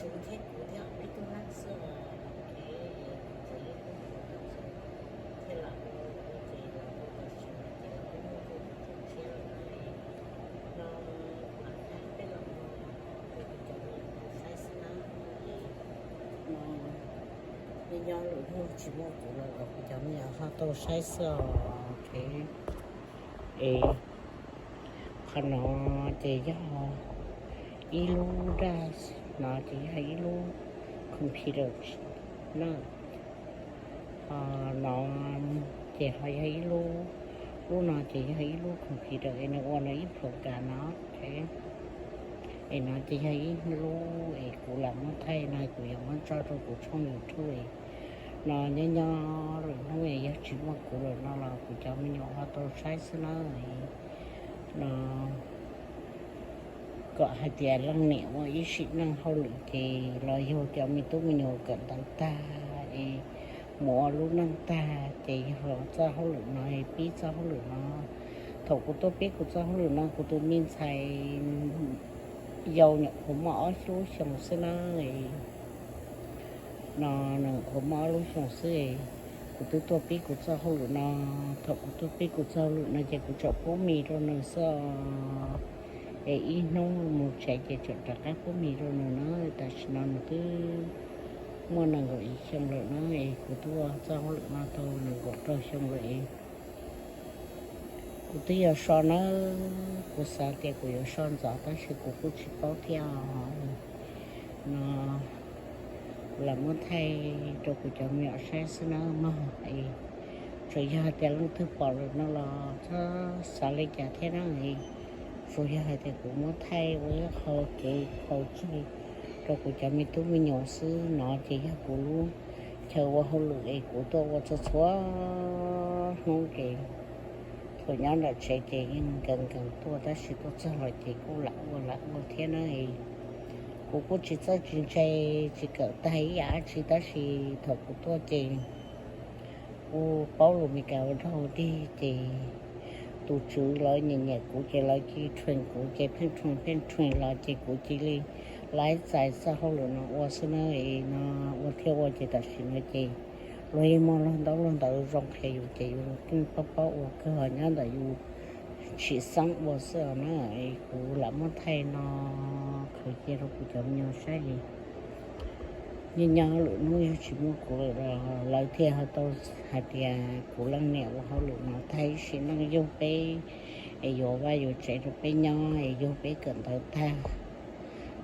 Kuv thiab kuv thiab ob peb tug leej xwb os, ces txawm yog kuv thiaj los ua ces los ua los tsis mus ces los kuj muaj tej tus tshiab lawm no. No kuv hais peb los no, ces kuv cov me nyuam saib xwb na, ces no nyob nyob lwm hnub tsis muaj kuv lawm los kuv cov me nyuam ho tau saib xwb os. Es qhov no ces yog ib lub desk, no ces yog ib lub computer na. No ces ho yog ib lub, lub no ces yog ib lub computer es nws ua nws ib program no. Es no ces yog ib lub es kuv lam muab thaij no kuv yuav muab tso rau kuv tshooj YouTube. No nyob nyob lwm hnub yog tsis muaj kuv lawm no los kuv cov me nyuam ho tau saib xwb na. No kom hais tias leej niam ua ib sim neej hauj lwm ces los yug cov me tub me nyuam kawm ntawv tag es mus ua lub neej tag ces yog txoj hauj lwm no es pib txoj hauj lwm no. Thaum kuv tuaj pib kuv txoj hauj lwm no kuv tus me ntxhais yau nyuam qhuav muaj ob lub xyoo xwb na. No nws nyuam qhuav muaj ob lub xyoo xwb, kuv twb tuaj pib kuv txoj hauj lwm no. Thaum kuv tuaj pib kuv txoj hauj lwm no ces kuv tseem pub mis rau nws xwb. Es ib hnub mus tsev ces tseem rov qab pub mis rau nws na. Tam sim no nws twb muaj nees nkaum ib xyoo lawm na, es kuv twb ua txoj hauj lwm no tau nees nkaum rau xyoo lawm. Kuv twb yog so nawb, kuv xav tias kuv yuav so ntxov tab sis kuv kuj tsis paub thiab. No kuv lam muab thaij rau kuv cov me nyuam saib xwb nawb mog. Tsuas yog hais tias leej twg pom lawm no los txhob xav li cas thiab na. Tsuas yog hais tias kuv muab thaij ua ib qho kev khaus tswj rau kuv cov me tub me nyuam xwb. No ces yog kuv lub chaw ua hauj lwm es kuv tuaj ua txhua txhua hnub ces thaum nyob nram tsev ces yeej nkees nkees tuaj tab sis tuaj txog los ces kuj lam ua lam ua thiab na. Kuv kuj tsis txawj tsis ntse, tsis kawm tag ib yam dab tsi tab sis thaum kuv tuaj ces kuj paub lus Meskas ua dog dig ces tus tswv lawv nyiam nyiam kuv ces lawv cia li train kuv ces pheej train pheej train los ces kuv cia li laib txais txoj hauj lwm no ua xwb na. No ua thiab ua ces tam sim no ces luag yeej muaj luag ntaub luag ntawv zoo qhia yus ces yus yeej paub paub ua kawg nyob ntawm yus tsim xeeb ua xwb os na. Kuv lam muab thaij no khaws cia rau kuv cov me nyuam saib li. Nyob nyob lwm hnub yog tsis muaj kuv lawm los lawv thiaj tau hais tias kuv leej niam ua hauj lwm no tag ib sim neej yug peb es yuav vaj yuav tsev rau peb nyob es yug peb kawm ntawv tag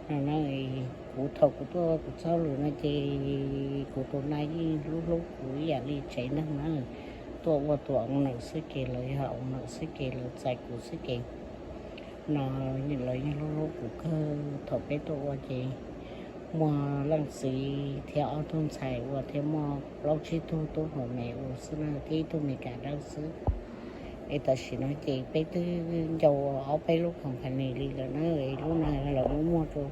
no na. Kuv thaum kuv tuaj kuv txoj hauj lwm no ces kuv tus nai yeej hlub hlub kuv ib yam li tsev neeg na. Tuaj ua tus owner xwb ces lawv yog owner xwb ces lawv txais kuv xwb ces no lawv yeej hlub hlub kuv kawg. Thaum peb tuaj ua ces muaj leej txiv thiab ob tug ntxhais ua thiab muaj plaub tsib tug tub hluas me ua xwb na thiab ib tug Meskas dawb xwb. Es tam sim no ces peb twb ncau ob peb lub company li lawm na. Lub no lawv muab muag rau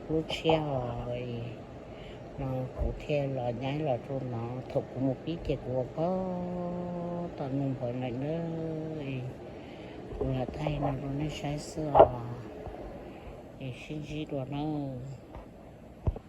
lub tshiab os. No kuv thiaj los nyaib los rau no. Thaum kuv mus pib ces kuv ua pog tom nus npaws lawm na. Kuv lam thaij no rau nej saib xwb os. Es sib ntsib dua nawb.